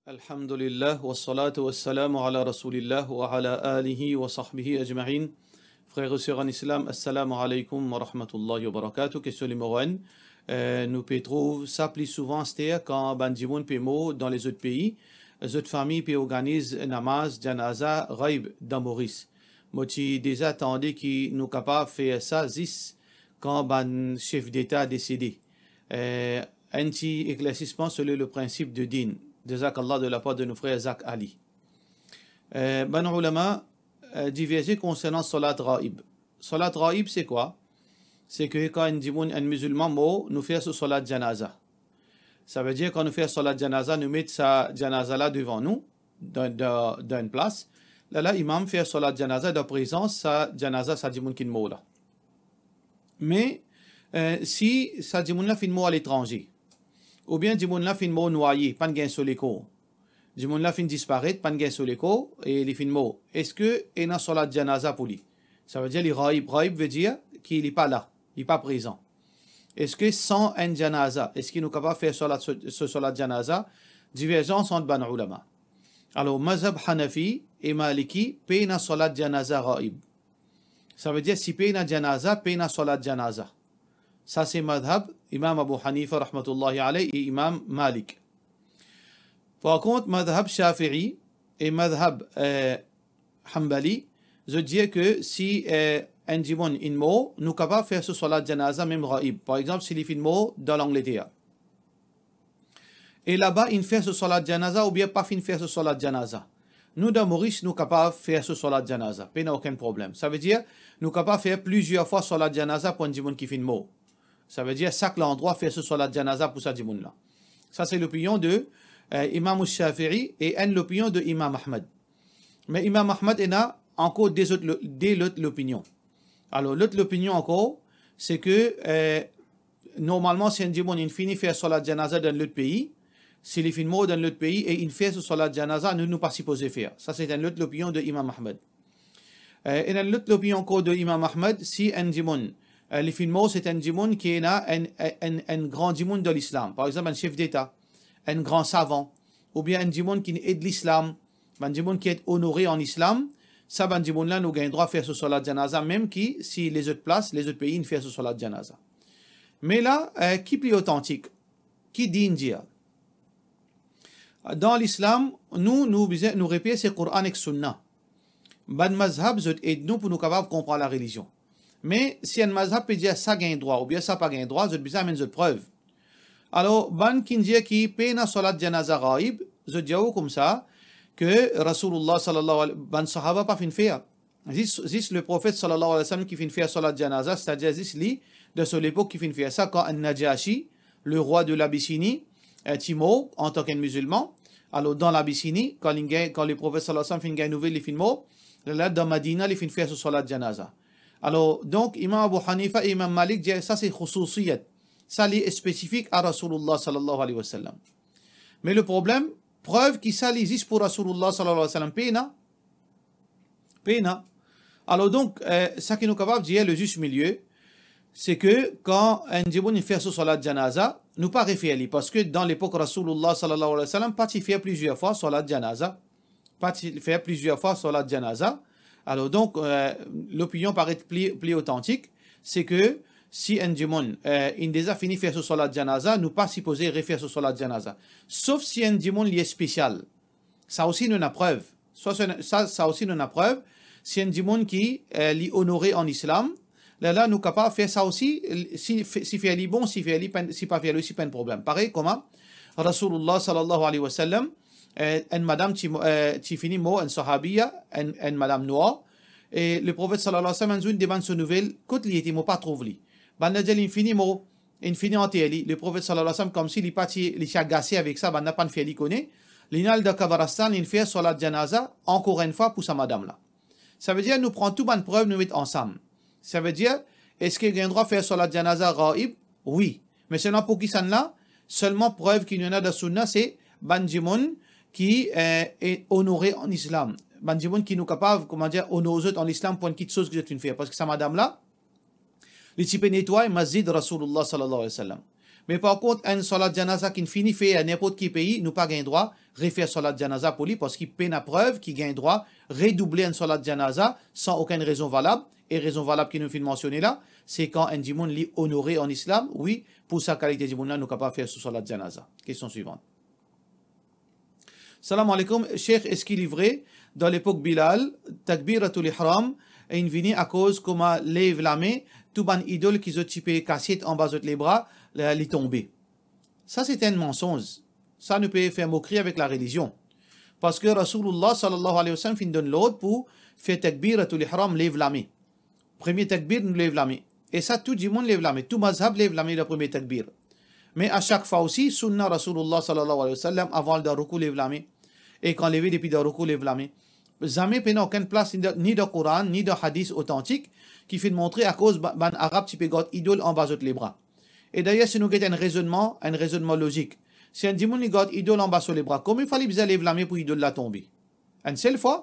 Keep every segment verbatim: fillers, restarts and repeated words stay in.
Alhamdulillah, wassalatu wassalamu ala Rasoulillah wa ala alihi wa sahbihi ajmain. Frer e ser an Islam, assalamu alaykum wa rahmatullahi wa barakatuh. Kestion nimero enn, eh, nou pe trouv sa pli souvan aster kan bann dimoun pe mor dan lezot pei, zot fami pe organiz namaz janaza ghaib dan Moris. Mo ti deza tande ki nou kapav fer sa zis kan bann sef deta desede. Eh, enn ti eklersisman selon le prinsip de din. Jazakallah de lapar de nou frer Zak Ali. Eh, bann oulama, eh, diverze konsernan salat ghaib. Salat ghaib se kwa? Se ke kan enn dimoun, enn mizilman mor, nou fer so salat janaza. Savedir kan nou fer salat janaza, nou met sa janaza la devan nou, dan, dan, dan enn plas. Lerla imam fer salat janaza dan prezans sa janaza sa dimoun ki mor la. Me, eh, si sa dimoun la finn mor aletranze, oubien dimoun la finn mor nwaye, pa'nn gagn so lekor, dimoun la finn disparet, pa'nn gagn so lekor e li finn mor, eski ena salat janaza pou li? Savedir li ghaib. Ghaib vedir ki li pa la, li pa prezan. Eski san enn janaza, eski nou kapav fer salat, so, so salat janaza? Diverzans ant bann oulama. Alor, mazhab Hanafi e Maliki, pena salat janaza ghaib. Savedir si pena janaza, pena salat janaza. Sa se mazhab Imam Abu Hanifa rahmatullahi alayh e Imam Malik. Par kont, mazhab Shafi'i e mazhab, eh, Hanbali, zot dir ke si, eh, enn dimoun inn mor, nou kapav fer so salat janaza mem ghaib. Par exanp, si li finn mor dan Langleter, e laba inn fer so salat janaza oubien pa finn fer so salat janaza. Nou dan Moris, nou kapav fer so salat janaza, pena okenn problem. Savedir, nou kapav fer plizier fwa salat janaza pou enn dimoun ki finn mor. Savedir sak landrwa fer so salat janaza pou sa dimoun la. Sa se lopinion de, eh, Imam Shafi'i e enn lopinion de Imam Ahmad. Me Imam Ahmad ena ankor de zot lo-, de lot lopinion. Alor, lot lopinion ankor, se ke, eh, normalman, si enn dimoun inn fini fer salat janaza dan lot pei, si li finn mor dan lot pei e inn fer so salat janaza, nou, nou pa sipoze fer. Sa se enn lot lopinion de Imam Ahmad. Eh, ena enn lot lopinion ankor de Imam Ahmad, si enn dimoun, eh, li finn mor, se enn dimoun ki ena enn, enn, enn gran dimoun dan Lislam. Par exanp, enn sef deta, enn gran savan, oubien enn dimoun ki inn ed Lislam, bann dimoun ki inn onore an Islam, sa bann dimoun la nou gagn drwa fer so salat janaza, mem ki si lezot plas, lezot pei inn fer so salat janaza. Me la, eh, ki pli otantik? Ki din dir? Dan Lislam, nou, nou bizin, nou repir se Koran ek Sunna. Bann mazhab, zot ed nou pou nou kapav konpran larelizion. Me si enn mazhab pe dir sa gagn drwa oubien sa pa gagn drwa, zot bizin amenn zot prev. Alor, bann ki dir ki pena salat janaza ghaib, zot dir ou koumsa, ke Rasoulullah sallallahu alayhi, bann sahaba pa finn fer. Zis, zis Leprofet sallallahu alayhi wa sallam ki finn fer salat janaza, setadir zis li, dan so lepok ki finn fer sa, kan Najashi, le rwa de Labisini, eh, ti mor antan ki enn mizilman. Alor, dan Labisini, kan li gagn, kan Leprofet sallallahu alayhi wa sallam finn gagn nouvel li finn mor, lerla dan Madina li finn fer so salat janaza. Alor, donk, Imam Abu Hanifa e Imam Malik dir, sa se khususiyat. Sa li spesifik a Rasoulullah sallallahu alayhi wa sallam. Me le problem, prev ki sa li zis pou Rasoulullah sallallahu alayhi wa sallam, pena. Pena. Alor donk, eh, sa ki nou kapav dir, le zis milie, se ke kan enn dimoun inn fer so salat janaza, nou pa refer li, parski dan lepok Rasoulullah sallallahu alayhi wa sallam, pa ti fer plizier fwa salat janaza. Pa ti fer plizier fwa salat janaza. Alor donk, eh, lopinion paret pli, pli otantik, se ke si enn dimoun, eh, inn deza fini fer so salat janaza, nou pa sipoze refer so salat janaza. Sof si enn dimoun li spesial. Sa osi nou ena prev. Sa, sa, sa, sa osi nou ena prev. Si enn dimoun ki, eh, li onore an Islam, lerla nou kapav fer sa osi, si, si fer li bon, si fer li pa enn, si pa fer li osi pa enn problem. Parey kouma Rasoulullah sallallahu alayhi wa sallam, eh, enn madam ti mo-, eh, ti fini mor, enn sahabiya, enn, enn madam nwar, e Leprofet sallallahu alayhi wa sallam enn zour inn demann so nouvel, kot li ete, mo pa trouv li. Bannla dir li inn fini mor, inn fini anter li. Leprofet sallallahu alayhi wa sallam, koumsi li pa ti, li ti agase avek sa, bannla pa'nn fer li kone, li'nn al dan kabaristan, li'nn fer salat janaza ankor enn fwa pou sa madam la. Savedir nou pran tou bann prev, nou met ansam. Savedir, eski gagn drwa fer salat janaza ghaib? Wi. Me selman pou kisannla, selman prev ki nou ena dan Sunna, se bann dimoun ki, eh, e onore an Islam. Bann dimoun ki nou kapav, kouma dir, onore zot an Islam pou enn kitsoz ki zot finn fer. Parski sa madam la, li ti pe netway Masjid Rasoulullah sallallahu alayhi wa sallam. Me par kont, enn salat janaza ki'nn fini fer dan ninport ki pei, nou pa gagn drwa refer salat janaza pou li, parski pena prev ki gagn drwa redouble enn salat janaza san okenn rezon valab. E rezon valab ki nou finn mansione la, se kan enn dimoun li onore an Islam, wi, pou sa kalite dimoun la, nou kapav fer so salat janaza. Kestion swivan. Salam aleykoum, Sheikh, eski li vre, dan lepok Bilal, takbiratul ihram inn vini akoz kouma lev lame, tou bann idol ki zot ti pe kasiet anba zot lebra, li, li tonbe? Sa se enn mansonz. Sa nou pe fer mokri avek larelizion. Parski Rasoulullah sallallahu alayhi wa sallam finn donn lord pou fer takbiratul ihram, lev lame. Premie takbir, nou lev lame. E sa, tou dimoun lev lame, tou mazhab lev lame dan premie takbir. Me a sak fwa osi, sounna Rasoulullah sallallahu alayhi wa sallam, avan al dan roukou, lev lame. E kan leve depi dan roukou, lev lame. Zame pena okenn plas ni dan, ni dan Koran, ni dan hadis otantik, ki finn montre akoz ba-, bann Arab ti pe gard idol anba zot lebra. E dayer, si nou get enn rezonnman, enn rezonnman lozik, si enn dimoun li gard idol anba so lebra, konbien fwa li bizin lev lame pou idol la tonbe? Enn sel fwa?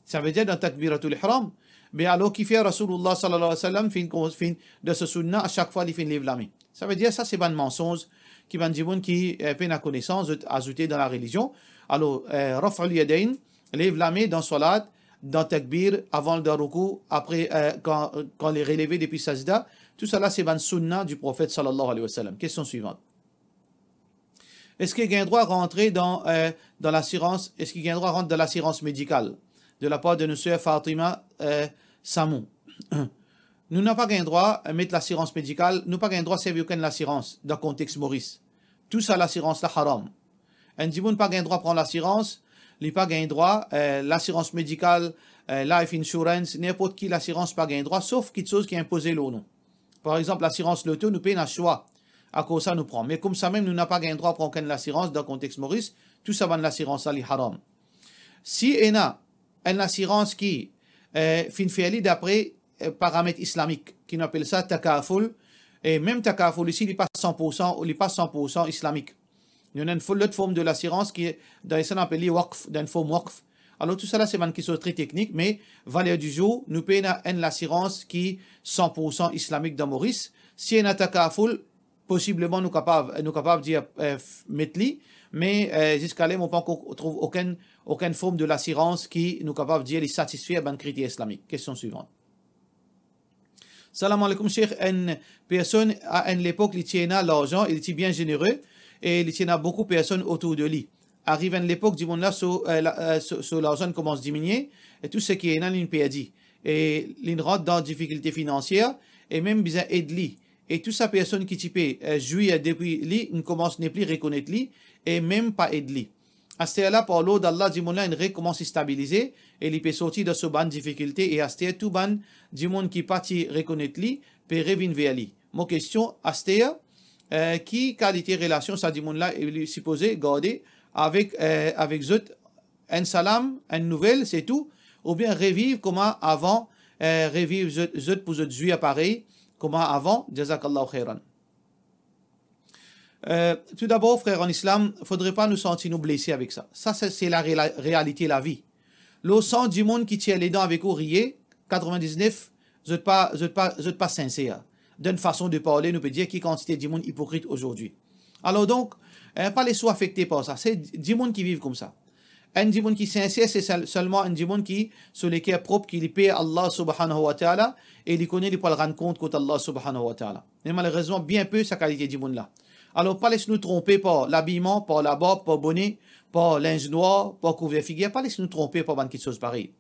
Savedir dan takbiratul ihram. Be alor kifer Rasoulullah sallallahu alayhi wa sallam finn kon-, finn, dan so sounna, a sak fwa li finn lev lame? Savedir sa se bann mansonz ki bann dimoun ki, eh, pena konesans, zot azoute dan larelizion. Alor, eh, raf'ul yadayn, lev lame dan salat, dan takbir, avan al dan roukou, apre, eh, kan, kan li releve depi sajda, tousala se bann sounna di Profet sallallahu alayhi wa sallam. Kestion swivan. Eski gagn drwa rantre dan, eh, dan lasirans, eski gagn drwa rant dan lasirans medikal? De la par de nou ser Fatima, eh, Samou. Nou napa gagn drwa, eh, met lasirans medikal, nou pa gagn drwa servi okenn lasirans dan kontex Moris. Tou sa lasirans la haram. Enn dimoun pa gagn drwa pran lasirans, li pa gagn drwa, eh, lasirans medikal, eh, life insurance, ninport ki lasirans pa gagn drwa, sof kiksoz ki inpoze lor nou. Par exanp, lasirans loto, nou pena swa. Akoz sa nou pran. Me koumsamem, nou napa gagn drwa pran okenn lasirans dan kontex Moris, tou sa bann lasirans la, li haram. Si ena enn lasirans ki, eh, finn fer li dapre, eh, paramet islamik, ki nou apel sa takaful, e mem takaful isi, li pa san pour san, li pa san pour san islamik. Nou ena enn fo-, lot form de lasirans ki, dan sa nou apel li waqf, dan enn form waqf. Alor, tousala se bann kiksoz tre teknik, me valer di zour, nou pena enn lasirans ki san pour san islamik dan Moris. Si ena takaful, posibleman nou kapav, nou kapav dir, eh, f-, met li, me, eh, ziska la, mo pa ankor trouv okenn, okenn form de lasirans ki nou kapav dir li satisfer bann kriter islamik. Kestion swivan. Salam aleykoum, Sheikh. Enn personn, a enn lepok, li ti ena larzan, li ti bien zenere, e li ti ena boukou personn otour de li. Ariv enn lepok, dimoun la, so, eh, la, eh, so, so larzan koumans diminie, e tou seki ena, li perdi. E li rant dan difikilte finansier, e mem bizin ed li. E tou sa personn ki ti pe, eh, zwir depi li, inn koumans nepli rekonet li, e mem pa ed li. Aster la, par lord Allah, dimoun la inn rekoumans stabilize, e li pe sorti dan so bann difikilte, e aster tou bann dimoun ki pa ti rekonet li pe revinn ver li. Mo kestion, aster, eh, ki kalite relasion sa dimoun la, eh, li sipoze garde avek, eh, avek zot, enn salam, enn nouvel, se tou, oubien reviv kouma avan, eh, reviv zot, zot pou zot zwir parey kouma avan? Jazakallahu khairan. Eh, toudabor, frer an Islam, fodre pa nou santi nou blese avek sa. Sa, se, se la rela-, realite lavi. Lor san dimoun ki tir ledan avek ou, riye, katrevin-diznef, zot pa, zot pa, zot pa sinser. Dan enn fason de parle, nou pe dir ki kantite dimoun ipokrit azordi. Alor donk, eh, pa les ou afekte par sa. Se dimoun ki viv koumsa. Enn dimoun ki sinser, se sel-, selman enn dimoun ki so leker prop, ki li per Allah subhanahu wa ta'ala, e li kone li pou al rann kont kot Allah subhanahu wa ta'ala. Me malerezman, bien pe sa kalite dimoun la. Alor, pa les nou tronpe par labiman, par labarb, par bone, par linz nwar, par kouver figir, pa les nou tronpe par bann kiksoz parey.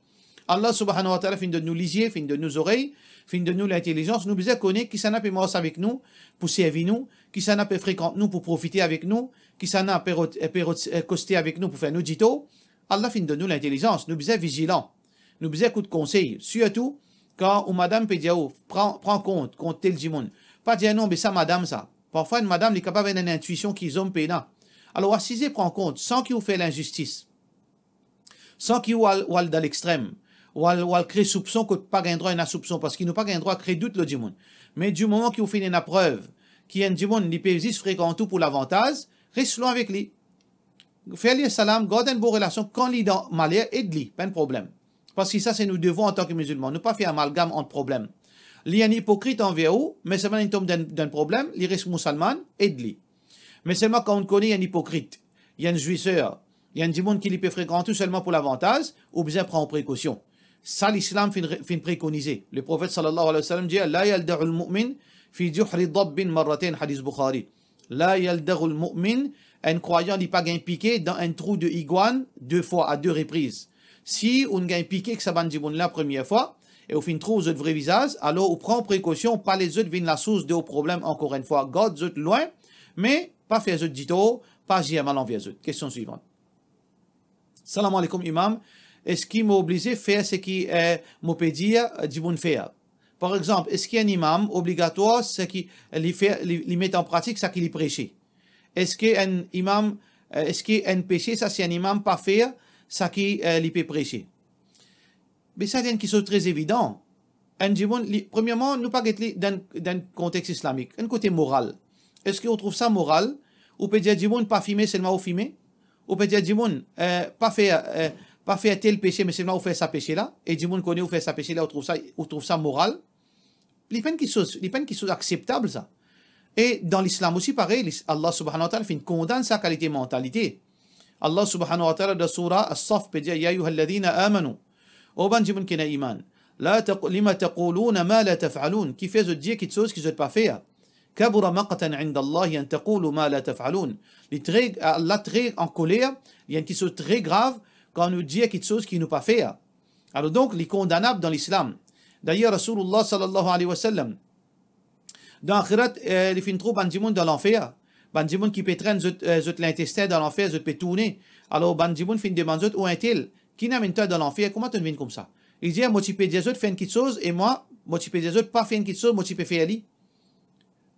Allah subhanahu wa ta'ala finn donn nou lizie, finn donn nou zorey, finn donn nou lintelizans, nou bizin kone kisannla pe mars avek nou pou servi nou, kisannla pe frekant nou pou profite avek nou, kisannla pe rot-, pe rot-, eh, koste avek nou pou fer nou ditor. Allah finn donn nou lintelizans, nou bizin vizilan, nou bizin ekout konsey, sirtou kan ou madam pe dir ou, "Pran, pran kont kont tel dimoun." Pa dir, "Non, be sa madam sa." Parfwa, enn madam, li kapav ena enn intwision ki zom pena. Alor, asize pran kont, san ki ou fer linzistis. San ki ou al, ou al dan lextrem, ou al, ou al kre soupson kot pa gagn drwa ena soupson, parski nou pa gagn drwa kre dout lor dimoun. Me di moman ki ou finn ena prev ki enn dimoun, li pe zis frekant ou pou lavantaz, res lwin avek li. Fer li salam, gard enn bon relasion, kan li dan maler, ed li, pa enn problem. Parski sa, se nou devwar antan ki mizilman, nou pa fer amalgam ant problem. Li enn ipokrit anver ou, me selman li tonm dan, dan problem, li res mousalman, ed li. Me selman kan ou kone enn ipokrit, enn zwiser, enn dimoun ki li pe frekant ou selman pou lavantaz, ou bizin pran prekosion. Sa Lislam finn re-, finn prekonize. Le Profet sallallahu alayhi wa sallam dir, "La yaldaghul mu'min fi juhri dabbin marratayn", hadis Bukhari. "La yaldaghul mu'min", enn krwayan li pa gagn pike dan enn trou de igwann de fwa, a de repriz. Si ou gagn pike ek sa bann dimoun la premie fwa, e ou finn trouv zot vre vizaz, alor ou pran prekosion, pa les zot vinn lasours de ou problem ankor enn fwa. Gard zot lwin, me pa fer zot ditor, pa azir mal anver zot. Kestion swivan. Salam aleykoum, Imam. Eski mo oblize fer seki, eh, mo pe dir, eh, dimoun fer? Par exanp, eski enn imam obligatwar seki li fer, li, li met an pratik saki li prese? Eski enn imam, eh, eski enn pese sa si enn imam pa fer saki, eh, li pe prese? Me sa, li enn kisoz tre evidan. Enn dimoun, li, premierman, nou pa get li dan, dan kontex islamik. Enn kote moral. Eski ou trouv sa moral? Ou pe dir dimoun pa fime, selman ou fime? Ou pe dir dimoun, eh, pa fer, eh, pa fer tel pese, me selman ou fer sa pese la, e dimoun kone ou fer sa pese la, ou trouv sa, ou trouv sa moral? Li pa enn kisoz, li pa enn kisoz akseptab sa. E dan Lislam osi parey, lis-, Allah subhanahu wa ta'ala finn kondann sa kalite mantalite. Allah subhanahu wa ta'ala dan soura As-Saff pe dir, "Ya ayyuhalladhina amanu", o bann dimoun ki ena iman, "la taq-, lima taquluna ma la taf'alun", kifer zot dir kitsoz ki zot pa fer? "Kabura maqtan inda Allahi an taqulu ma la taf'alun." Li tre, Allah tre ankoler, li enn kisoz tre grav kan nou dir kitsoz ki nou pa fer. Alor donk, li kondanab dan Lislam. Dayer, Rasoulullah sallallahu alayhi wa sallam, dan axirat, eh, li finn trouv bann dimoun dan lanfer. Bann dimoun ki pe trenn zot, eh, zot lintestin dan lanfer, zot pe tourne. Alor, bann dimoun finn demann zot, "O entel, ki amenn twa dan lanfer, kouma to vinn koumsa?" Li dir, "Mo ti pe dir zot fer enn kitsoz, e mwa, mo ti pe dir zot pa fer enn kitsoz, mo ti pe fer li."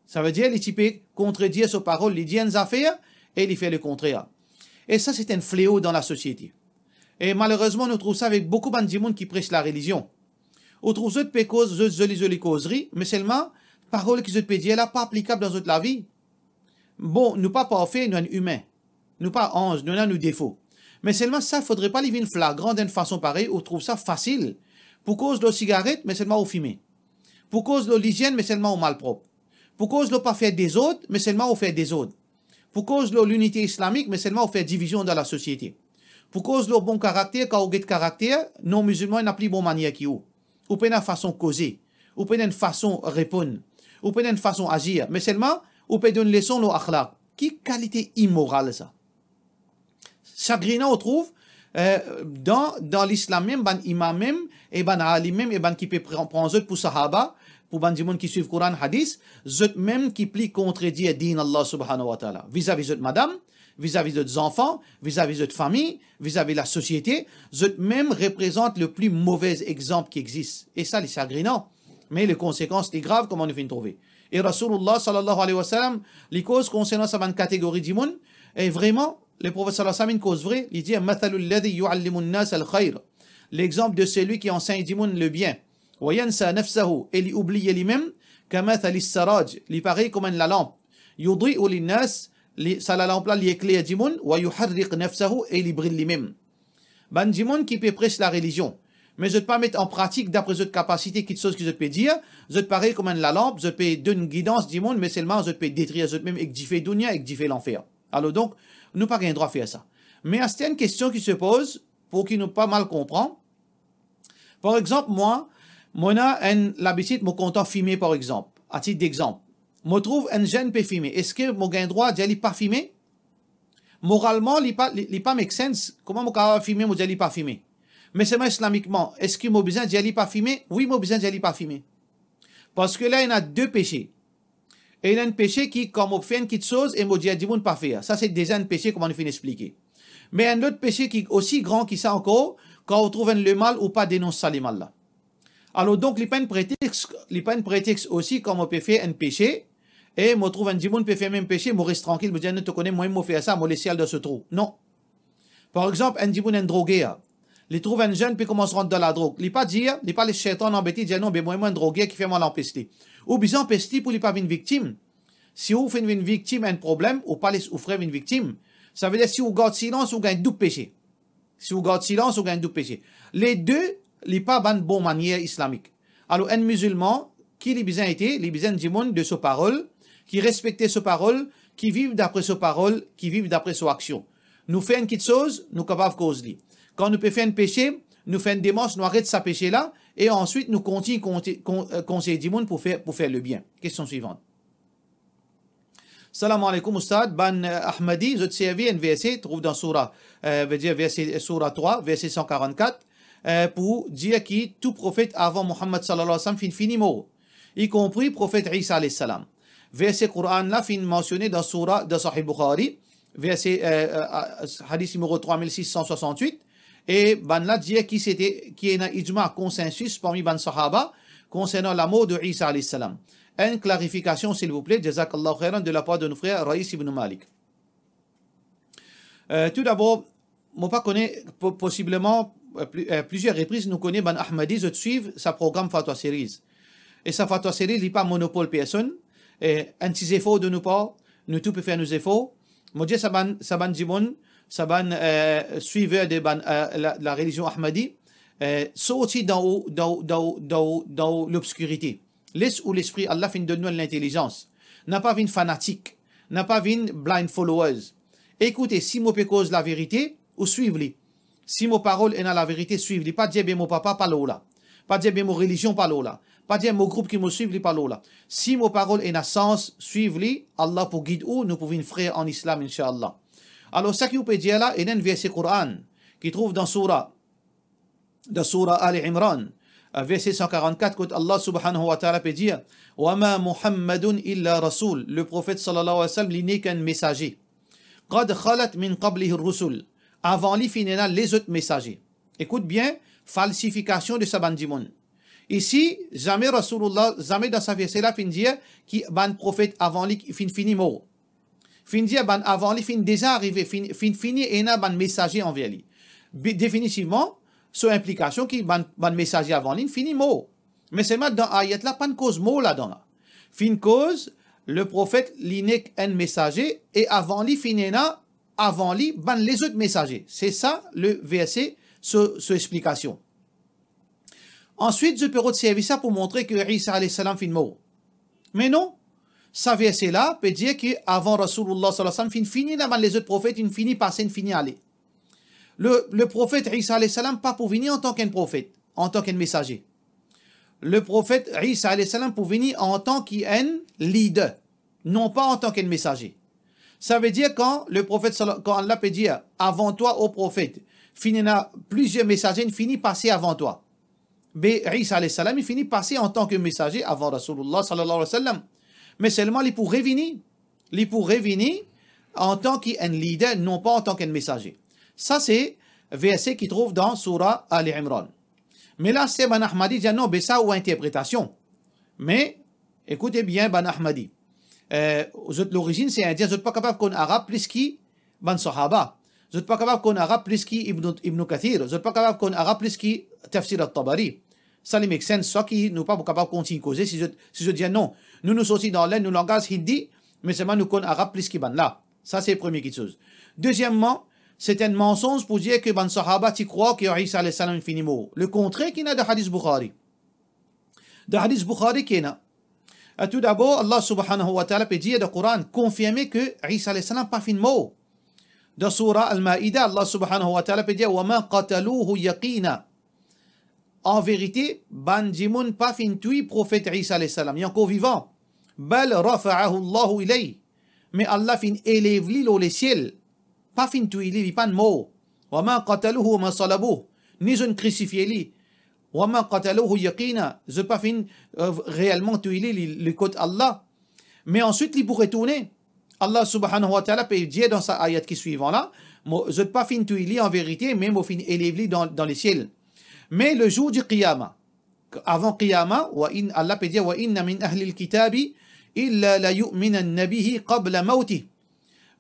Savedir, li ti pe kontredir so parol, li dir enn zafer e li fer lekontrer. E sa, se enn fleo dan lasosiete. E malerezman, nou trouv sa avek boukou bann dimoun ki pres larelizion. Ou trouv zot pe koz zot zoli, zoli kozri, me selman, parol ki zot pe dir la pa aplikab dan zot lavi. Bon, nou pa parfe, nou enn imin. Nou pa anz, nou ena nou defo. Me selman sa, fodre pa li vinn flagran dan enn fason parey ou trouv sa fasil. Pou koz lor sigaret, me selman ou fime. Pou koz lor lizienn, me selman ou malprop. Pou koz lor pa fer dezord, me selman ou fer dezord. Pou koz lor linite islamik, me selman ou fer divizion dan lasosiete. Pou koz lor bon karakter, kan ou get karakter non mizilman, ena pli bon manier ki ou. Ou pena fason koze, ou pena enn fason reponn, ou pena enn fason azir, me selman ou pe donn leson lor akhlaq. Ki kalite imoral sa? Sagrinan, ou trouv, eh, dan, dan Lislam mem, bann imam mem, e bann alim mem, e bann ki pe pran, pran zot pou sahaba, pou bann dimoun ki swiv Koran, Hadis, zot mem ki pli kontredir din Allah subhanahu wa ta'ala, vizavi zot madam, vizavi zot zanfan, vizavi zot fami, vizavi lasosiete, zot mem reprezant le pli move exanp ki exis. E sa, li sagrinan. Me le konsekans, li grav, kouma nou finn trouve. E Rasoulullah sallallahu alayhi wa sallam, li koz konsernan sa bann kategori dimoun, e vreman, le Profet sallallahu alayhi wa sallam inn koz vre, li dir, "Mathalul ladhi yuallimun nas al-khayr." L'exemple de celui qui enseigne dimoun le bien. "Wa yansa nafsahu", e li oubliye limem, "kamathalis saraj", li parey kouma enn lalanp. "Yudhi'u linnas", li, sa lalanp la, li ekler dimoun, "wa yuharriq nafsahu", e li bril limem. Bann dimoun ki pe pres larelizion, me zot pa met an pratik dapre zot kapasite kitsoz ki zot pe dir, zot parey kouma enn lalanp, zot pe donn gidans dimoun, me selman zot pe detrir zot mem ek dife dounia, ek dife lanfer. Alor donk, nou pa gagn drwa fer sa. Me aster enn kestion ki se poz, pou ki nou pa mal konpran. Par exanp, mwa, mo ena enn labitid, mo kontan fime, par exanp, a tit dexanp. Mo trouv enn zenn pe fime, eski mo gagn drwa dir li pa fime? Moralman, li pa, li, li pa make sense. Kouma mo kapav fime, mo dir li pa fime? Me selman islamikman, eski mo bizin dir li pa fime? Wi, mo bizin dir li pa fime. Parski la, ena de pese. E ena enn pese ki, kan mo fer enn kitsoz e mo dir dimoun pa fer, sa se deza enn pese, kouma nou finn explike. Me enn lot pese ki osi gran ki sa ankor, kan ou trouv enn lemal, ou pa denons sa lemal la. Alor donk, li pa enn pretex, li pa enn pretex osi, kan mo pe fer enn pese, e mo trouv enn dimoun pe fer mem pese, mo res trankil, mo dir, "Non, to kone, mwa mo fer sa, mo les li al dan so trou." Non. Par exanp, enn dimoun, enn droger, li trouv enn zenn pe koumans rant dan ladrog. Li pa dir, li pa les Setan anbet li, dir, "Non, be mwa, mwa enn droger, kifer mo al anpes li." Ou bizin anpes li pou li pa vinn viktim. Si ou finn vinn viktim enn problem, ou pa les ou frer vinn viktim. Savedir, si ou gard silans, ou gagn doub pese. Si ou gard silans, ou gagn doub pese. Le de, li pa bann bon manier islamik. Alor, enn mizilman, ki li bizin ete? Li bizin enn dimoun de so parol, ki respekte so parol, ki viv dapre so parol, ki viv dapre so aksion. Nou fer enn kiksoz, nou kapav koz li. Kan nou pe fer enn pese, nou fer enn demars, nou aret sa pese la, e answit nou kontign konte-, kon-, eh, konsey dimoun pou fer, pou fer lebien. Kestion swivan. Salam aleykoum, Oustad. Bann, eh, Ahmadi, zot servi enn verse, trouv dan soura, eh, vedir verse, eh, soura trwa, verse san karannkat, eh, pou dir ki tou profet avan Muhammad sallallahu alayhi wa sallam finn fini mor, ikonpri profet Isa alayhi salam. Verse Koran la finn mansione dan soura, dan Sahih Bukhari, verse, eh, eh, hadis nimero trwa mil sis san swasant-wit, e bann la dir ki sete, ki ena ijma, konsensis parmi bann sahaba konsernan lamor de Isa alayhi salam. Enn klarifikasion, silvouple, jazakallahu khairan, de lapar de nou frer Raïs ibn Malik. Eh, tou dabor, mo pa kone, po-, posibleman, eh, pli-, eh, plizier repriz, nou kone bann Ahmadi, zot swiv sa program Fatwa Series. E sa Fatwa Series, li pa monopol personn. E enn ti zefor de nou par, nou tou pe fer nou zefor. Mo dir sa bann, sa bann dimoun, sa bann, eh, swiver de bann, eh, la, la relizion Ahmadi, eh, sorti dan ou, dan ou, dan ou, dan ou, dan ou lobskirite. Les ou lespri, Allah finn donn nou enn lintelizans. Na pa vinn fanatik, na pa vinn blind followers. Ekoute, si mo pe koz laverite, ou swiv li. Si mo parol ena laverite, swiv li. Pa dir be mo papa, pa lor la. Pa dir be mo relizion, pa lor la. Pa dir mo group ki mo swiv, li pa lor la. Si mo parol ena sans, swiv li, Allah pou gid ou, nou pou vinn frer an Islam, inshallah. Alor, sa ki ou pe dir la, ena enn verse Koran, ki trouv dan soura, dan soura Ali Imran, eh, verse san karannkat, kot Allah subhanahu wa ta'ala pe dir, "Wa ma Muhammadun illa rasoul." Le profet sallallahu alayhi wa sallam, li nek enn mesaze. "Qad khalat min qablihi rusul." Avan li finn ena lezot mesaze. Ekout bien, falsifikasion de sa bann dimoun. Isi, zame Rasoulullah, zame dan sa verse la finn dir ki bann profet avan li finn fini mor. Finn dir bann avan li finn deza arive, finn, finn fini ena bann mesaze anver li. Bi-, definitivman, so inplikasion ki bann, bann mesaze avan li fini mor. Me selman dan ayat la, pa'nn koz mor ladan la. Finn koz, le profet, li nek enn mesaze, e avan li finn ena, avan li, bann lezot mesaze. Se sa, le verse, so, so explikasion. Answit, zot pe rod servi sa pou montre ki Isa alayhi salam finn mor. Me non, sa verse la pe dir ki avan Rasoulullah sallallahu alayhi wa sallam finn fini, ena bann lezot profet, finn fini pase, finn fini ale. Le, le profet Isa alayhi salam pa pou vini antan ki enn profet, antan ki enn mesaze. Le profet Isa alayhi salam pou vini antan ki enn lider, non pa antan ki enn mesaze. Savedir kan le profet sala-, kan Allah pe dir, "Avan twa, o profet, finn ena plizier mesaze, finn fini pase avan twa." Be Isa alayhi salam, li fini pase antan ki mesaze avan Rasoulullah sallallahu alayhi wa sallam. Me selman li pou revini, li pou revini antan ki enn lider, non pa antan ki enn mesaze. Sa se verse ki trouv dan soura Ali Imran. Me la, sa bann Ahmadi dir, "Non, be sa ou interpretasion." Me, ekoute bien, bann Ahmadi. Eh, zot lorizinn se Indien, zot pa kapav konn Arab plis ki bann sahaba. Zot pa kapav konn Arab plis ki Ibn, Ibn Kathir. Zot pa kapav konn Arab plis ki Tafsir at-Tabari. Sa li make sense, sa ki nou pa pou kapav kontign koze si zot, si zot dir, "Non, nou, nou sorti dan Lenn, nou langaz Hindi, me selman nou konn Arab plis ki bann la." Sa se premie kiksoz. Dezieman, se enn mansonz pou dir ki bann sahaba ti krwar ki Isa alayhi salam fini mor. Le kontrer ki ena dan hadis Bukhari. Dan hadis Bukhari ki ena, eh, tou dabor, Allah subhanahu wa ta'ala pe dir dan Koran, konfirme ki Isa alayhi salam pa finn mor. Dan soura Al-Maida, Allah subhanahu wa ta'ala pe dir, "Wa ma qataluhu yaqina." An verite, bann dimoun pa finn touy profet Isa alayhi salam, li ankor vivan. "Bal rafa'ahu Allahu ilayh." Me Allah finn elev li lor lesiel. Pa finn touy li, li pa'nn mor. "Wa ma qataluhu wa ma salabuh." Ni zot krisifie li. "Wa ma qataluhu yaqina." Zot pa finn, eh, reelman touy li, li, li kot Allah. Me answit, li pou retourne. Allah subhanahu wa ta'ala pe dir dan sa ayat ki swivan la, "Mo, zot pa finn touy li an verite, me mo finn elev li dan, dan lesiel." Me le zour di Qiyama, avan Qiyama, wa in, Allah pe dir, "Wa inna min ahlil kitabi illa la yu'minanna bihi qabla mawtih."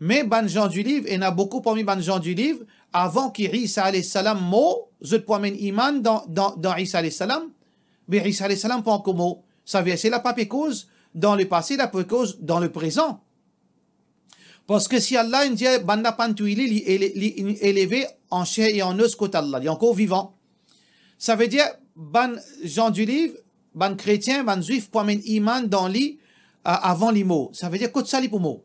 Me bann Zan di Liv, ena boukou parmi bann Zan di Liv, avan ki Isa alayhi salam mor, zot pou amenn iman dan, dan, dan Isa alayhi salam, be Isa alayhi salam pa ankor mor. Sa verse la pa pe koz dan lepase, la pe koz dan leprezan. Parski si Allah inn dir bann la pa'nn touy li, li ele-, li inn eleve an ser e an os kot Allah, li ankor vivan. Savedir bann Zan di Liv, bann kretien, bann Zwif pou amenn iman dan li, a-, avan li mor. Savedir kot sa li pou mor?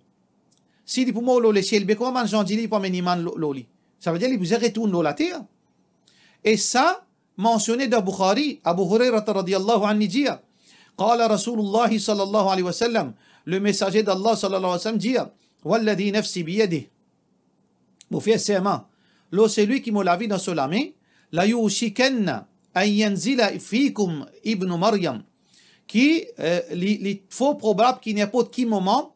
si li pou mor lor lesiel, be kouma bann zan dir li pou amenn iman lor, lor li? Savedir li bizin retourn lor later. E sa mansione dan Bukhari, Abu Hurairah radiyallahu anhu dir, qala Rasulullah sallallahu alayhi wa sallam, le Mesaze d'Allah sallallahu alayhi wa sallam dir, walladhi nafsi biyadih, mo fer serman lor selwi ki mo lavi dan so lame, la yushikanna an yanzila fikum ibnu Maryam, ki, eh, li, li for probab ki ninport ki moman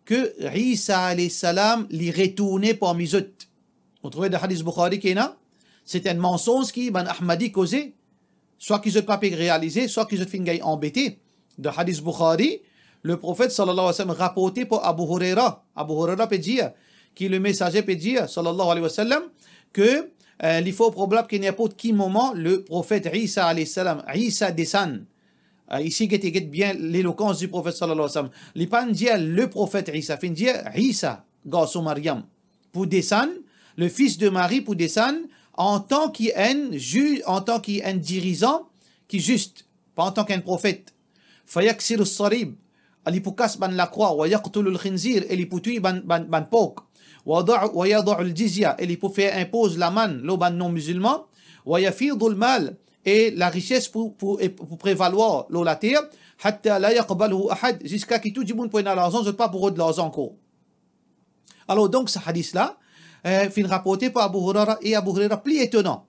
ke Isa alayhi salam li retourne parmi zot. Ou trouve dan hadis Bukhari ki ena, se enn mansonz ki bann Ahmadi koze, swa ki zot pa pe realize, swa ki zot finn gagn anbete. Dan hadis Bukhari, le Profet sallallahu alayhi wa sallam raporte par Abu Huraira. Abu Huraira pe dir ki le Mesaze pe dir, sallallahu alayhi wa sallam, ke, eh, li for probab ki ninport ki moman le Profet Isa alayhi salam, Isa desann. Eh, isi, get, get bien lelokans di Profet sallallahu alayhi wa sallam. Li pa'nn dir le Profet Isa, finn dir Isa, garson Maryam, pou desann, le fils de Marie pou desann antan ki enn ziz, antan ki enn dirizan ki zis, pa antan ki enn profet. Fayaksiru salib, li pou kas bann lakrwa, wa yaqtulul khinzir, e li pou touy bann, bann, bann pork. Wa yada-, wa yada'ul jizya, e li pou fer inpoz lamann lor bann non-mizilman. Wa yafidul mal, e larises pou, pou, e pou prevalwar lor later. Hatta la yaqbaluhu ahad, ziska ki tou dimoun pou ena larzan, zot pa pou rod larzan ankor. Alor, donk, sa hadis la, eh, finn raporte par Abu Huraira, e Abu Huraira pli etonan.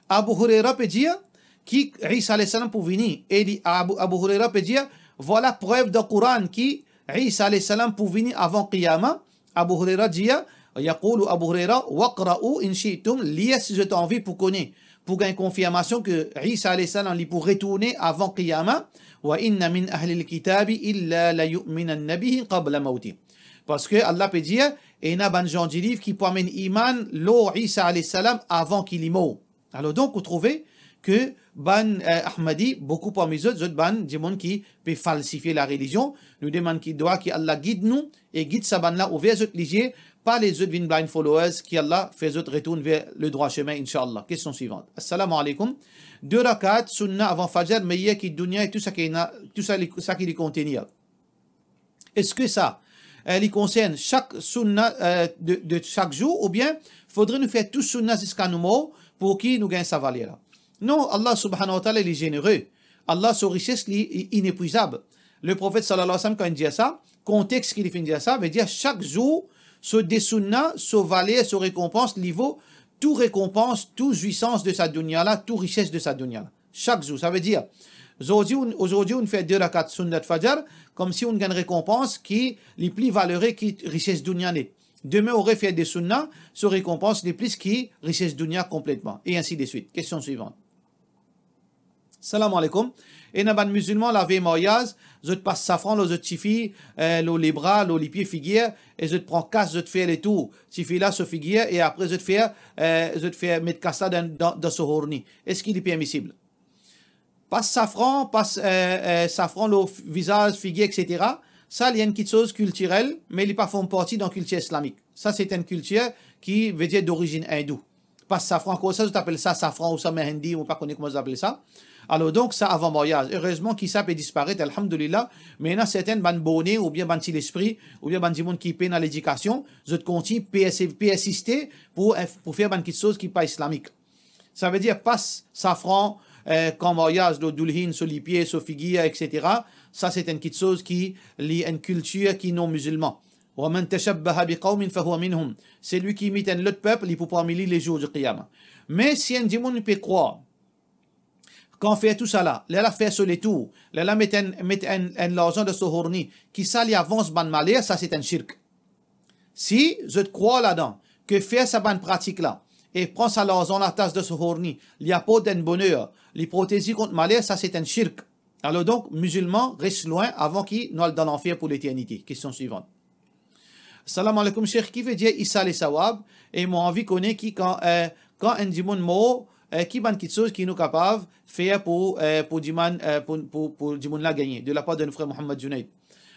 Abu Huraira pe dir ki Isa alayhi salam pou vini, e li, Abu, Abu Huraira pe dir, vwala prev dan Koran ki Isa alayhi salam pou vini avan Qiyama. Abu Huraira dir, yaqulu Abu Huraira, waqra'u in shi'tum, lir si zot anvi pou kone, pou gagn konfirmasion ke Isa alayhi salam li pou retourne avan Qiyama, wa inna min ahlil kitabi illa la yu'minanna bihi qabla mawti. Parski Allah pe dir, ena bann zan diliv ki pou amenn iman lor Isa alayhi salam avan ki li mor. Alor donk, ou trouve ke bann, eh, Ahmadi, boukou parmi zot, zot bann dimoun ki pe falsifie larelizion. Nou demann ki dwa ki Allah gid nou e gid sa bann la, ouver zot lizie, pa les zot vinn blind followers, ki Allah fer zot retourn ver le drwa semin, inshallah. Kestion swivant. Assalamu alaykoum. De rakat sunna avan Fajr meyer ki dunya e tou sa ki ena, tou sa li, sa ki li kontenir. Eski sa, eh, li konsern sak sunna, eh, de, de sak zour, oubien fodre nou fer tou sunna ziska nou mor pou ki nou gagn sa valer la? Non, Allah subhanahu wa ta'ala, li zenere. Allah, so rises, li, li inepwizab. Le Profet sallallahu alayhi wa sallam, kan li dir sa, kontex ki li finn dir sa, vedir sak zour, so de sunna, so valer, so rekonpans, li vo tou rekonpans, tou zwisans de sa dunya la, tou rises de sa dunya la. Sak zour. Savedir, zordi ou, zordi ou fer de rakat sunnat Fajr, koumsi ou gagn rekonpans ki li pli valere ki rises dunya net. Demin ou refer de sunna, so rekonpans li plis ki rises dunya konpletman, e ainsi de suite. Kestion swivant. Salam alaykoum. Ena bann mizilman, lavey maryaz, zot pas safran lor zot tifi, eh, lor lebra, lor lipie, figir, e zot pran kas, zot fer letour tifi la so figir, e apre zot fer, eh, zot fer met kas la dan, dan, dan so horni. Eski li permisib? Pas safran, pas, eh, eh, safran lor vizaz, figir, et cetera. Sa, li enn kitsoz kiltirel, me li pa form parti dan kiltir islamik. Sa, se enn kiltir ki vedir dorizinn indou. Pas safran, akoz sa, zot apel sa safran ou sa mehendi, mo pa kone kouma zot apel sa. Alor donk, sa avan maryaz. Erezman ki sa pe disparet, alhamdulillah. Me ena sertin bann borne oubien bann ti lespri, oubien bann dimoun ki pena ledikasion, zot kontign perse-, persiste pou, pou fer bann kitsoz ki pa islamik. Savedir pas safran, eh, kan maryaz, lor doulhin, so lipie, so figir, et cetera. Sa, se enn kitsoz ki, li enn kiltir ki non mizilman. Wa man tashabbaha bi qawmin fahuwa minhum. Selwi ki imit enn lot pep, li pou parmi li lezour di Qiyama. Me si enn dimoun pe krwar, kan fer tousala, lerla fer so letour, lerla met enn, met enn, enn larzan dan so horni, ki sa li avans bann maler, sa se enn shirk. Si zot krwar ladan, ke fer sa bann pratik la, e pran sa larzan la, tas dan so horni, li aport enn boner, li protez li kont maler, sa se enn shirk. Alor donk, mizilman, res lwin avan ki nou al dan lanfer pou leternite. Kestion swivant. Salam alaykoum, Sheikh, ki vedir isal e sawab? E mo anvi kone ki kan, eh, kan enn dimoun mor, eh, ki bann kitsoz ki nou kapav fer pou, eh, pou dimann, eh, pou, pou, pou dimoun la gagne, de la part de nou frer Mohammad Junaid.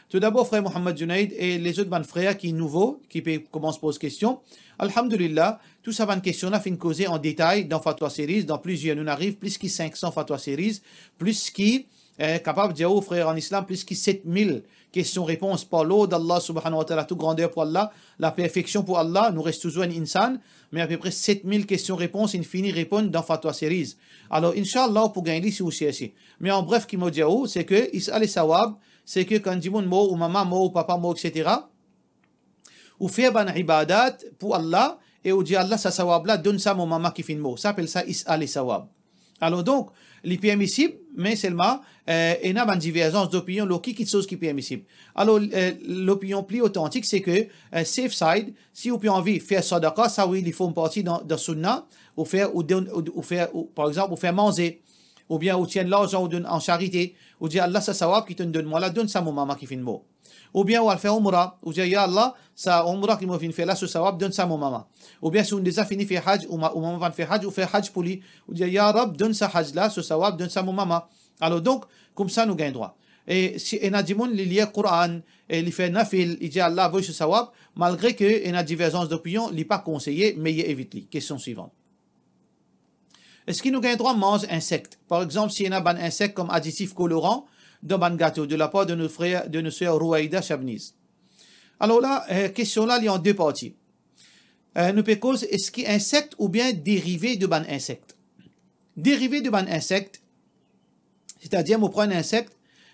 Toudabor, frer Mohammad Junaid e lezot bann frer ki nouvo, ki pe koumans poz kestion, alhamdulillah, tou sa bann kestion la finn koze an detay dan Fatwa Series, dan plizier, nou ariv plis ki sink san Fatwa Series, plis ki, eh, kapav dir ou, frer an Islam, plis ki set mil kestion-repons par lord Allah subhanahu wa ta'ala, tou grander pou Allah, laperfeksion pou Allah, nou res touzour enn insan, me apepre set mil kestion-repons inn fini reponn dan Fatwa Series. Alor, inshallah, ou pou gagn li si ou serse. Me an bref, ki mo dir ou, se ke is'al sawab, se ke kan dimoun mor, ou mama mor, ou papa mor, et cetera, ou fer bann ibadat pou Allah, e ou dir Allah, sa sawab la, donn sa mo mama ki finn mor. Sa apel sa is'al sawab. Alor donk, li permisib, me selman, eh, ena bann diverzans dopinion lor ki kiksoz ki permisib. Alor, eh, lopinion pli otantik, se ke, eh, safe side, si ou pe anvi fer sadaka, sa wi, li form parti dan, dan sunna, ou fer, ou donn, ou, ou fer, ou, par exanp, ou fer manze, oubien ou tir enn larzan, ou donn an sarite, ou dir, Allah, sa sawab ki to'nn donn mwa la, donn sa mo mama ki finn mor. Oubien ou al fer oumra, ou dir, ya Allah, sa oumra ki mo finn fer la, so sawab, donn sa mo mama. Oubien si ou deza fini fer haj, ou ma-, ou mama pa'nn fer haj, ou fer haj pou li, ou dir, ya Rab, donn sa haj la, so sawab, donn sa mo mama. Alor donk, koumsa nou gagn drwa. E si ena dimoun li lir Koran, e li fer nafil, li dir Allah avoy so sawab, malgre ke ena diverzans dopinion, li pa konseye, me li evit li. Kestion swivan. Eski nou gagn drwa manz insek? Par exanp, si ena bann insek kom aditif koloran dan bann gato, de la part de nos frères, de nos sœurs Rouaida Chabniz. Alor la, eh, kestion la, li an de parti. Eh, nou pe koz eski insek oubien derive de bann insek. Derive de bann insek, setadir mo pran enn insek,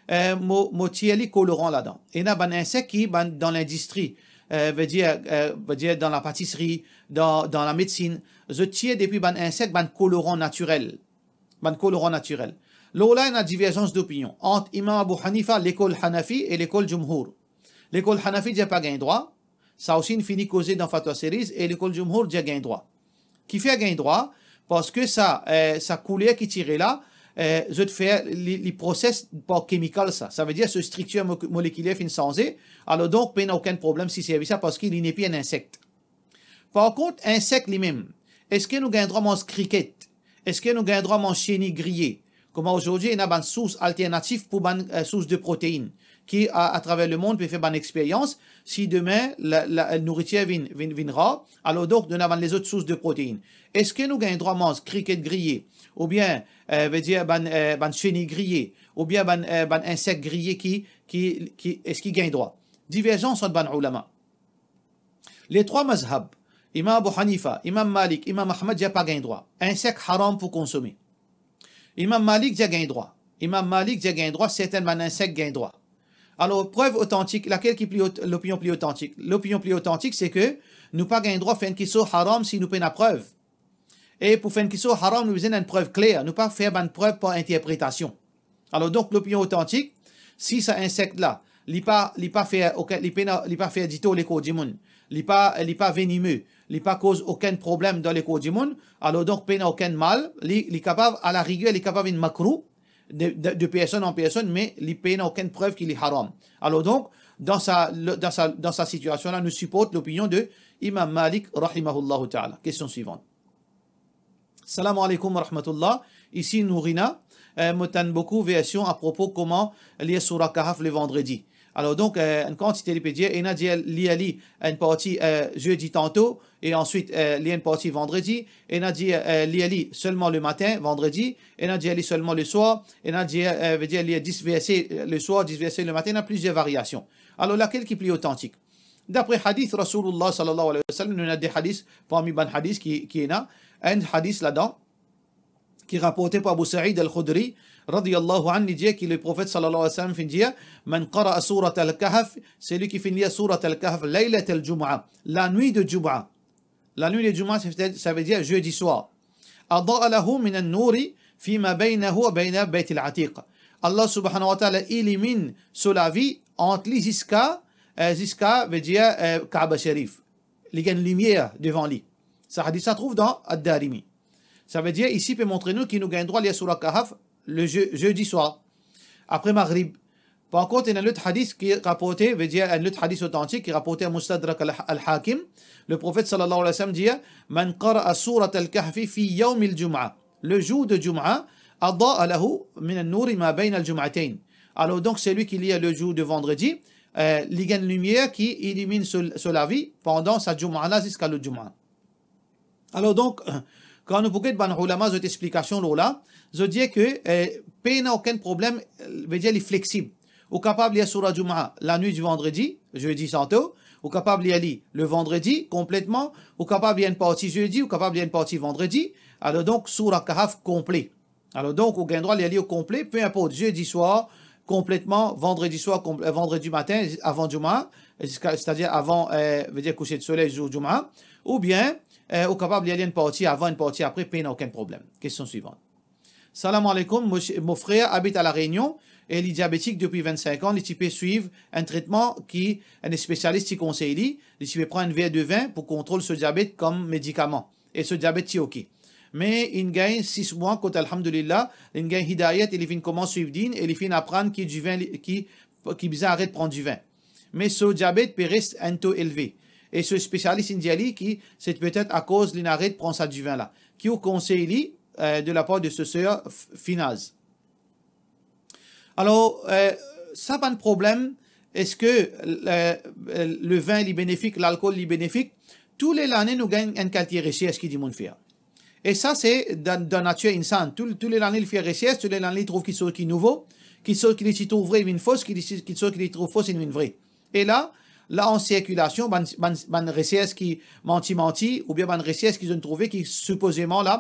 eh, mo, mo tir li koloran ladan. Ena bann insek ki bann dan lindistri, eh, vedir, eh, vedir dan lapatisri, dan, dan lamedsin, zot tir depi bann insek, bann koloran natirel. Bann koloran natirel. Lor la, ena diverzans dopinion ant Imam Abu Hanifa, lekol Hanafi, e lekol Jumhur. Lekol Hanafi dir pa gagn drwa, sa osi inn fini koze dan Fatwa Series, e lekol Jumhur dir gagn drwa. Kifer gagn drwa? Parski sa, eh, sa kouler ki tire la, eh, zot fer li, li proses par kemikal sa. Savedir so striktir mo-, molekiler finn sanze, alor donk pena okenn problem si servi sa, parski li nepli enn insek. Par kont, insek limem, eski nou gagn drwa manz kriket? Eski nou gagn drwa manz seni griye? Kouma azordi ena bann sours alternatif pou bann, eh, sours de protein ki, a, atraver lemond, pe fer bann experyans, si demin la, la, nouritir vinn, vinn, vinn rar, alor donk nou ena bann lezot sours de protein. Eski nou gagn drwa manz kriket griye, oubien, eh, vedir bann, eh, bann seni griye, oubien bann, eh, bann insek griye ki, ki, ki, eski gagn drwa? Diverzans ant bann oulama. Le trwa mazhab, Imam Abu Hanifa, Imam Malik, Imam Ahmad, dir pa gagn drwa. Insek haram pou konsome. Imam Malik dir gagn drwa. Imam Malik dir gagn drwa, sertin bann insek gagn drwa. Alor, prev otantik, lakel ki pli ot-, lopinion pli otantik? Lopinion pli otantik, se ke nou pa gagn drwa fer enn kiksoz haram si nou pena prev. E pou fer enn kiksoz haram, nou bizin enn prev kler, nou pa fer bann prev par interpretasion. Alor donk, lopinion otantik, si sa insek la, li pa, li pa fer okenn, li pena, li pa fer ditor lekor dimoun, li pa, li pa venime, li pa koz okenn problem dan lekor dimoun, alor donk pena okenn mal, li, li kapav, a la riger, li kapav vinn makrou de, de, de personn an personn, me li pena okenn prev ki li haram. Alor donk, dan sa, le, dan sa, dan sa sitiasion la, nou siport lopinion de Imam Malik, rahimahullahu ta'ala. Kestion swivan. Salam alaikum wa rahmatullah. Isi Nourina, eh, mo tann boukou version apropo kouma lir Soura Kahf le vandredi. Alor donk, eh, enn kantite li pe dir, ena dir lir li enn parti, eh, zedi tanto, e answit, eh, lir enn parti vandredi, ena dir, eh, lir li selman le matin, vandredi, ena dir lir li selman le swar, ena dir, eh, vedir lir dis verse, eh, le swar, dis verse le matin, ena plizier variasion. Alor, lakel ki pli otantik? Dapre hadis Rasoulillah sallallahu alayhi wa sallam, nou ena de hadis parmi bann hadis ki, ki ena, enn hadis ladan, ki raporte par Abu Sa'id Al-Khudri, radiyallahu anhu, li dir ki le Profet sallallahu alayhi wa sallam finn dir, "Man qara'a Surat Al-Kahf", seli ki finn lir Surat Al-Kahf, laylat al-Jum'a, lanwit de Jum'a. Lanwit de Jum'a, sa ve dir, sa ve dir zedi swar. "Ada'a lahu min an-nuri fima baynahu wa bayna Bayt al-Atiq." Allah subhanahu wa ta'ala iliminn so lavi ant li ziska, eh, ziska, ve dir, eh, Kaaba Sharif. Li gagn limier devan li. Sa hadis sa trouv dan Ad-Darimi. Sa ve dir, isi pe montre nou ki nou gagn drwa lir Soura Kahf le ze-, zedi swar, apre Maghrib. Par kont, ena lot hadis ki raporte, ve dir enn lot hadis otantik ki raporte a Mustadrak al-, al-Hakim, le Profet sallallahu alayhi wa sallam dir, "Man qara'a Surat al-Kahfi fi yawm al-Jum'a", le zour de Jum'a, "ada'a lahu min an-nuri ma bayna al-jum'atayn." Alor donk, seli ki lir le zour de vandredi, eh, li gagn limier ki iliminn so, so lavi pandan sa Jum'a la ziska lot Jum'a. Alor donk, kan nou pou get bann oulama zot explikasion lor la, zot dir ke, eh, pena okenn problem, eh, ve dir li fleksib. Ou kapav lir Soura Jumu'ah lanwit di vandredi, zedi santo, ou kapav lir li le vandredi konpletman, ou kapav lir enn parti zedi, ou kapav lir enn parti vandredi. Alor donk, Soura Kahf konple. Alor donk, ou gagn drwa lir li o konple, pe inport, zedi swar konpletman, vandredi swar konp-, eh, vandredi matin, avan Jumu'ah, ziska, setadir avan, eh, vedir kouser de soley zour Jumu'ah, oubien, eh, ou kapav lir li enn parti avan, enn parti apre, pena okenn problem. Kestion swivan. Salam aleykoum, mo, mo frer abit a La Reynion e li diabetik depi vinn-sink an, li ti pe swiv enn tretman ki enn spesialis ti konsey li, li ti pe pran enn ver de vin pou kontrol so diabet kom medikaman, e so diabet ti oke. Me inn gagn sis mwa kot, alhamdulillah, linn gagn hidayat e li finn koumans swiv din e li finn aprann ki divin li, ki, ki bizin aret pran divin. Me so diabet pe res enn to elve. E so spesialis inn dir li ki se petet akoz linn aret pran sa divin la. Ki ou konsey li, eh, de lapar de so ser F-, Finaz? Alor, eh, sa bann problem, eski, eh, levin li benefik, lalkol li benefik? Tou le lane nou gagn enn kalite resers ki dimoun fer. E sa se dan, dan natir insan. Tou, tou le lane li fer resers, tou le lane li trouv kiksoz ki nouvo, kiksoz ki li ti trouv vre vinn fos, ki li, kiksoz ki li trouv fos inn vinn vre. E la, la an sirkilasion, bann, bann, bann resers ki manti manti, oubien bann resers ki zot trouve ki sipozeman la,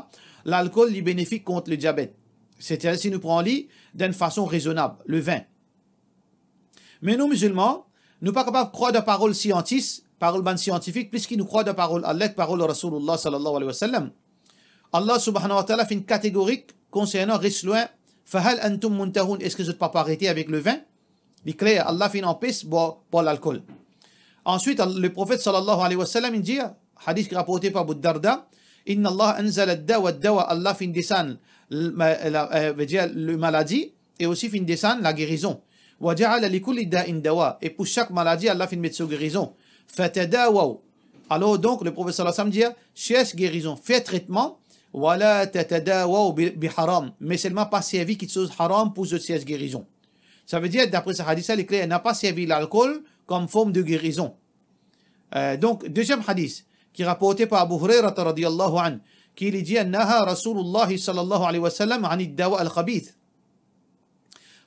lalkol li benefik kont le diabet. Setadir si nou pran li dan enn fason rezonab, levin. Me nou mizilman, nou pa kapav krwar dan parol siantis, parol bann siantifik, plis ki nou krwar dan parol Allah ek parol Rasoulillah sallallahu alayhi wa sallam. Allah subhanahu wa ta'ala finn kategorik konsernan res lwin, "Fahal antum muntahun", eski zot pa pou arete avek levin? Li kler, Allah finn anpes bwar, bwar lalkol. Answit, Al-, Leprofet sallallahu alayhi wa sallam, inn dir, hadis ki raporte par Abu Darda, "Inna Allah anzala ad-da wa ad-dawa", Allah finn desann l-, ma-, la, eh, vedir le maladi, e osi finn desann lagerizon. "Wa ja'ala li kulli da'in dawa", e pou sak maladi, Allah finn met so gerizon. "Fatadawaw". Alor donk, Leprofet sallallahu alayhi wa sallam dir, sers gerizon, fer tretman, "Wa la tatadawaw bi, bi haram", me selman pa servi kiksoz haram pou zot sers gerizon. Savedir, dapre sa hadis la, li kler, na pa servi lalkol kom form de gerizon. Eh, donk, deziem hadis, ki raporte par Abu Hurairah radiyallahu anhu, ki li dir, "Naha Rasoulillah sallallahu alayhi wa sallam anid dawa al-khabith."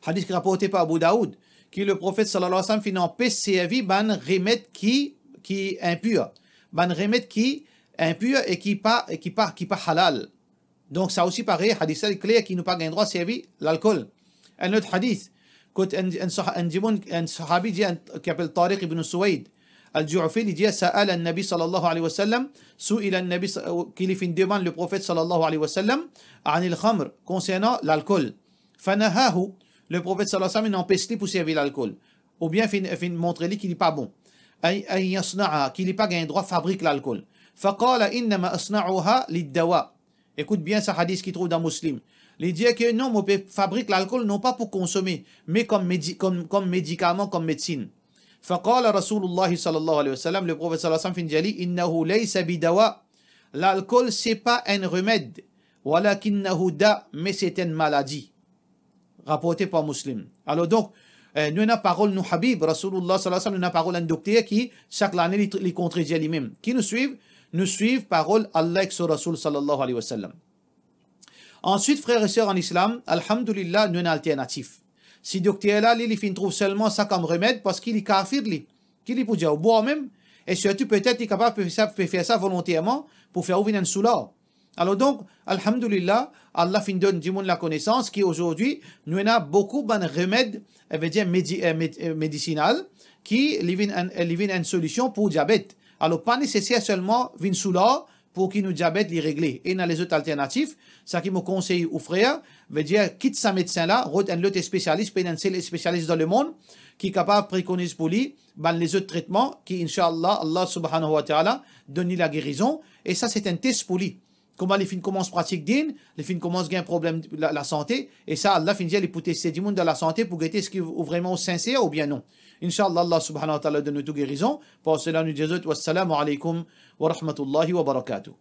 Hadis ki raporte par Abu Daoud, ki Leprofet sallallahu alayhi wa sallam finn anpes servi bann remed ki, ki inpir, bann remed ki inpir e ki pa, e ki pa, ki pa halal. Donk sa osi parey, hadis la li kler ki nou pa gagn drwa servi lalkol. Enn lot hadis, kot enn, enn sah-, enn dimoun, enn sahabi dir, enn, ki apel Tariq ibn Suwaid al-Ju'fi, li dir, "Sa'ala an-Nabi sallallahu alayhi wa sallam", su'ila an-Nabi sa-, ki li finn demann Leprofet sallallahu alayhi wa sallam, "anil khamr", konsernan lalkol. "Fanahahu", Leprofet sallallahu alayhi wa sallam inn anpes li pou servi lalkol. Oubien finn, finn montre li ki li pa bon. "Ay, an yasna'a", ki li pa gagn drwa fabrik lalkol. "Faqala innama asna'uha lid-dawa." Ekout bien sa hadis ki trouv dan Muslim. Li dir ke non, mo pe fabrik lalkol non pa pou konsome, me kom medi-, kom, kom medikaman, kom medsinn. Faqala Rasoulillah sallallahu alayhi wa sallam, Leprofet sallallahu alayhi wa sallam finn dir li, "Innahu laysa bidawa." Lalkol se pa enn remed. "Walakinnahu da", me se enn maladi. Raporte par Muslim. Alor donk, eh, nou ena parol nou Habib, Rasoulillah sallallahu alayhi wa sallam, nou ena parol enn dokter ki sak lane li, li kontredir limem. Ki nou swiv? Nou swiv parol Allah ek so Rasoul sallallahu alayhi wa sallam. Answit, frer e ser an Islam, alhamdulillah, nou ena alternatif. Si dokter la, li, li finn trouv selman sa kom remed, parski li kafir li, ki li pou dir, ou bwar mem, e sirtou petet li kapav pe fer sa, pe fer sa volonterman pou fer ou vinn enn soular. Alor donk, alhamdulillah, Allah finn donn dimoun lakonesans ki azordi nou ena boukou bann remed, eh, vedir medi-, eh, med-, eh, medisinal, ki li vinn enn, eh, li vinn enn solision pou diabet. Alor, pa neseser selman vinn soular pou ki nou diabet li regle. Ena lezot alternatif, sa ki mo konsey ou frer, vedir kit sa medsin la, rod enn lot spesialis, pena enn sel spesialis dan lemond ki kapav prekoniz pou li bann lezot tretman ki, inshallah, Allah subhanahu wa ta'ala donn li lagerizon, e sa se enn tes pou li. Kouma li finn koumans pratik din, li finn koumans gagn problem la, lasante, e sa, Allah finn dir li pou teste dimoun dan lasante pou gete eski ou vreman ou sinser oubien non. Inshallah, Allah subhanahu wa ta'ala donn nou tou gerizon. Par sela, nou dir zot, wassalamu alaykum wa rahmatullahi wa barakatuh.